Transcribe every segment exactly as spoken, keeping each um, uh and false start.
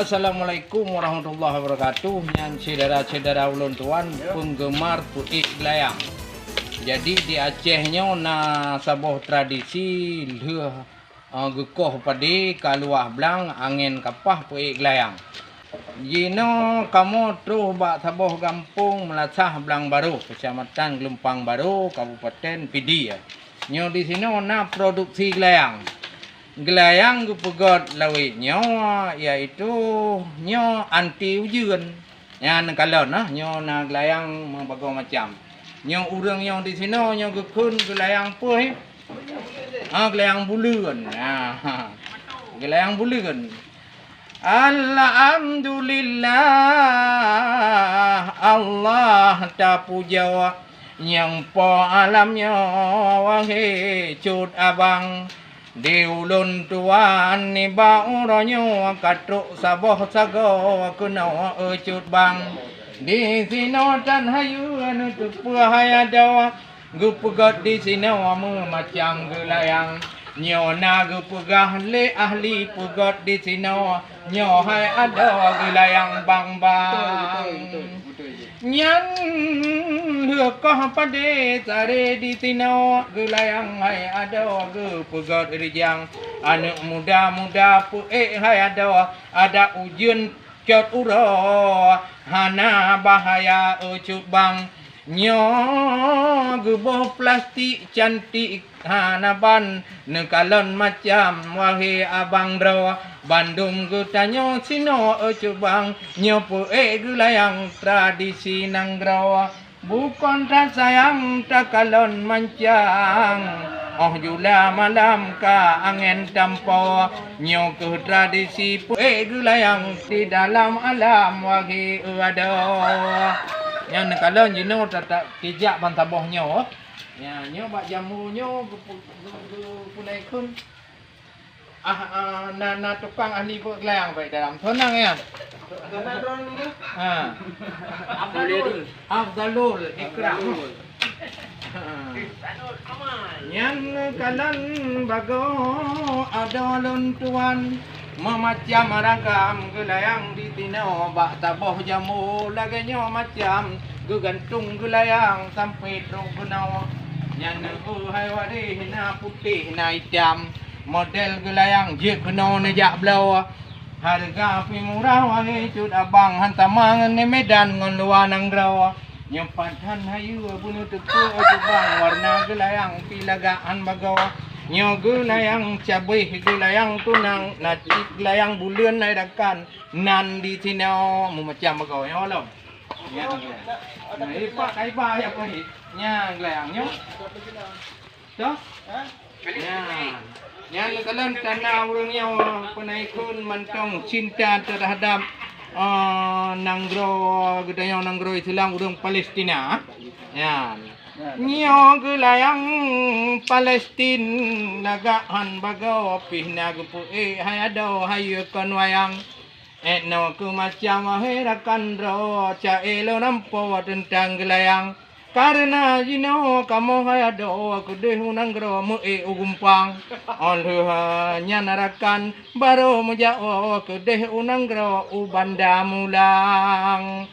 Assalamualaikum warahmatullahi wabarakatuh. Nyan syedara-syedara ulôn tuan, penggemar peuék geulayang. Jadi di Aceh nyoe na saboh tradisi lheueh, eh, geukoh padé ka luwah blang, angén ka paih peuék geulayang. Jinoe kamoe troh bak saboh gampông meulasah Blang Barô, Keucamatan Geulumpang Barô, Kabupaten Pidie. Nyoe disinoe na produksi geulayang. Geulayang geupeugöt lawét nyoe, yaitu nyoe anti ujeuen. Nyan kalon, nah, nyoe na geulayang meubagoe macam. Nyoe ureuëng nyoe disinoe nyoe geukheun geulayang peue? Ah, geulayang buleuen. Ah, geulayang buleuen. Alhamdulillah, Allah tapujoe, nyang po alam nyoe, wahé cut abang. Di ulôn tuan nibak uroe nyoe ka trok saboh sagoe keunoe, cut bang. Disinoe tan hayeue neuteupeue hai adoe. Geupeugöt disinoe meumacam geulayang. Nyoe na geupeugah lé ahli peugöt disinoe, nyoe hai adoe geulayang bang-bang. Nyan lheueh koh padé saré disinoe, geulayang hai adoe geupeugöt rijang. Aneuëk muda-muda peuék hai adoe, adak ujeuen cot uroe, hana bahaya, cut bang. Nyoe geuboh plastik cantik hana ban, neukalon macam wahé abang droe. Bandum geutanyoe sinoe, cut bang, nyoe peuék geulayang tradisi nanggroe. Bukon that sayang takalon mancang, óh jula malam ka angén tampo. Nyoe kheueh tradisi peuék geulayang di dalam alam wahé adoe. Nyan neukalon jinoe tatak tijak ban saboh nyoe. Nya, nyoe bak jambu nyoe geupu-, geu-, geupunai kheun. Ah, ah, na, na tukang ahli buet geulayang baik dalam. Sonang ya. Ha. Afdalul. Afdalul Ikram. Ha. Nyan kalon bagoe adoe lôn tuan, meumacam ragam geulayang disinoe bak saboh jambu lagée nyoe macam geugantung geulayang sampoe trok keunoe. Nyan hai wadéh na putéh na itam. Model geulayang jeuet keunoe neujak bloe. Hareuga pih murah wahé cut abang, han sama ngon di Medan ngon luwa nanggroe. Nyoe pat han hayeue bunoe teupeue cut bang, warna geulayang pih lagak han bagoe. Nyoe geulayang cabéh, geulayang tunang, na cit geulayang buleuen hai rakan, nan disinoe meumacam bagoe. Nyoe lom. Nyan, nyan. Nah, ipak kaiba ya pih. Nyan geulayang nyoe. Toh? Nyan. Nyan kalon tanda ureuëng nyoe peunaikheun mantong cinta terhadap, eh, nanggroe geutanyoe, nanggroe Islam ureuëng Palestina. Nyan. Nyoe geulayang Palestin lagak han bagoe pih na geupeuék hai adoe hayeue kon wayang. Ék noe keu macam wahé rakan droe, ca-e lôn ampo teuntang geulayang. Kareuna jinoe kamoe hai adoe keudeh u nanggroe meuék u gumpang. Óh lheueh nyan rakan barô meujaoe keudeh u nanggroe u Banda Mulang.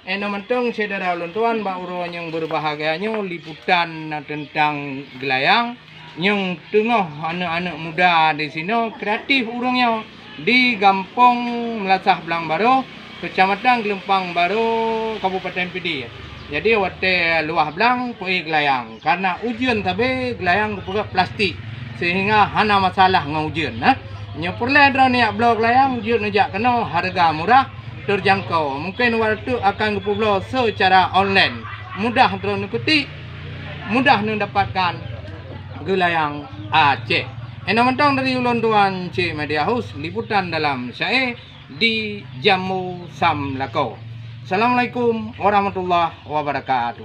Inoe mantong syedara ulôn tuan, bak uroe nyang beubahgia nyoe liputan teuntang geulayang nyang teungoh aneuëk-aneuëk muda disinoe kreatif ureuëng nyoe di Gampông Meulasah Blang Barô, Keucamatan Geulumpang Barô, Kabupaten Pidie. Jadi watée luwah blang peuék geulayang, kareuna ujeuen sabe geulayang geupeugah plastik sehingga hana masalah ngon ujeuen, nah. Nyoe peureulée droeneuh jak bloe geulayang jeuet neujak keunoe, hareuga murah, teujangkau. Mungken watée akan geupeubloe seucara online, mudah droeneuh keutik, mudah neudapatkan geulayang Aceh. Inoe mantong dari ulôn tuan Cik Media House, liputan dalam syae di Jambu Sam Lakoe. Assalamualaikum warahmatullahi wabarakatuh.